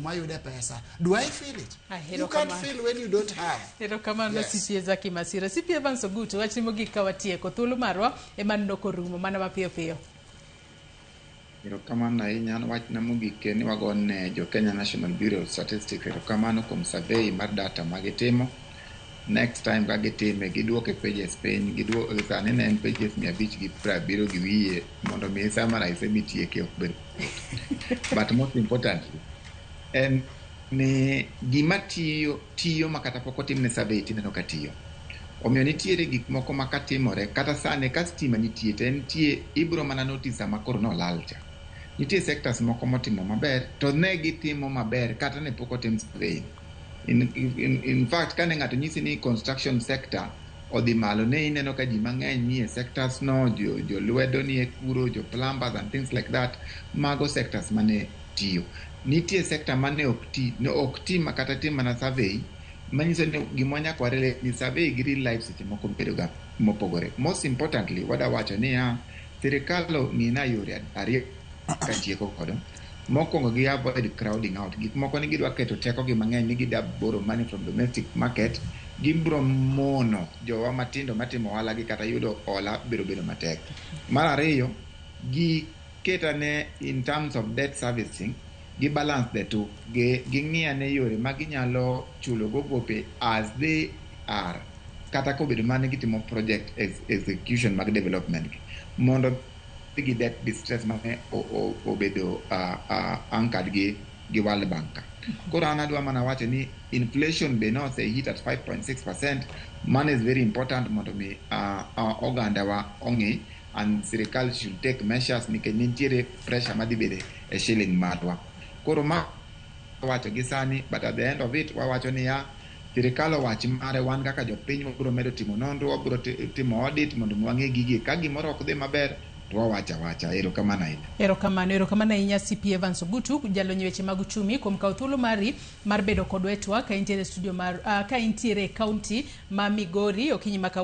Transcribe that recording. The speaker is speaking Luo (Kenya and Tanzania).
Kuma yude pesa. Do I feel it? Ah, You can't erokamano. feel when you don't have. Erokamano. Yes. CP Zaki Masira. CP Evans Ogutu, wachni mogik ka watieko thuolo marwa ema nokorumo mana mapiyo piyo. Erokamano ahinya. An wachna mogik en ni wagone jo Kenya National Bureau of Statistics erokamano kuom survey mar data ma gitimo. Next time ka gitime, giduoke pages piny. Giduok sani ne en pages 570 gi wiye, mondo mi summarize mitieke ok bed yot. But most importantly en ni gima tiyo tiyo ma kata pok otimne survey tineno ka tiyo. Omiyo nitiere gik moko ma katimore kata sani ka stima nitie to entie, ibro mana notice sama koro nolal cha. Nitie sectors moko motimo maber to ne gitimo maber kata ne pok otim survey. In fact, kane ng'ato nyisi ni construction sector odhi malo, ne ineno ka ji mang'eny nie sectors no, jo lwedo nie kuro, jo plumbers and things like that. Mago sectors mane tiyo. Nitie sector mane ok ti, ne ok ti ma kata tim mana survey, manyiso ni gima nyaka warele ni survey gi real life seche moko bedo ga mopogore. Most importantly, wada wacho niya, sirikal ong'ina yore ariyo katieko kodo. Mokwongo, gi avoid crowding out gik moko ni gidwa keto teko gi mang'eny ni gida borrow money from domestic market, gibro mono jowa matindo matimo ohala gi kata yudo hola biro bedo matek. Mar ariyo, gi ketane in terms of debt servicing, gi balance the two, gi ging'i ane yore ma ginyalo chulo go gope as they are, kata kobedo mana gitimo project execution mag development gi mondo gi debt distress mane obedo anchored gi World Bank ka. Koro an adwa mana wacho ni inflation be nose hit at 5.6%. Money is very important mondo mi oganda wa ong'i, and sirikal should take measures nikech nitiere pressure madhi bede e shilling marwa. Koro ma wacho gi sani, but at the end of it wawacho niya, sirikal owach mare, wan kaka jopiny wabiro medo timo nonro, wabiro timo audit mondo mi wang'e gigi. Ka gimoro ok dhi maber to wawacho awacha. Erokamano ahinya. Erokamano, erokamano ahinya, CP Evans Ogutu, jalony e weche mag uchumi, kuom kawo thuolo mari mar bedo kodwa e twak ka intiere e studio mar ka intiere e kaunti ma Migori okinyi ma kawuono.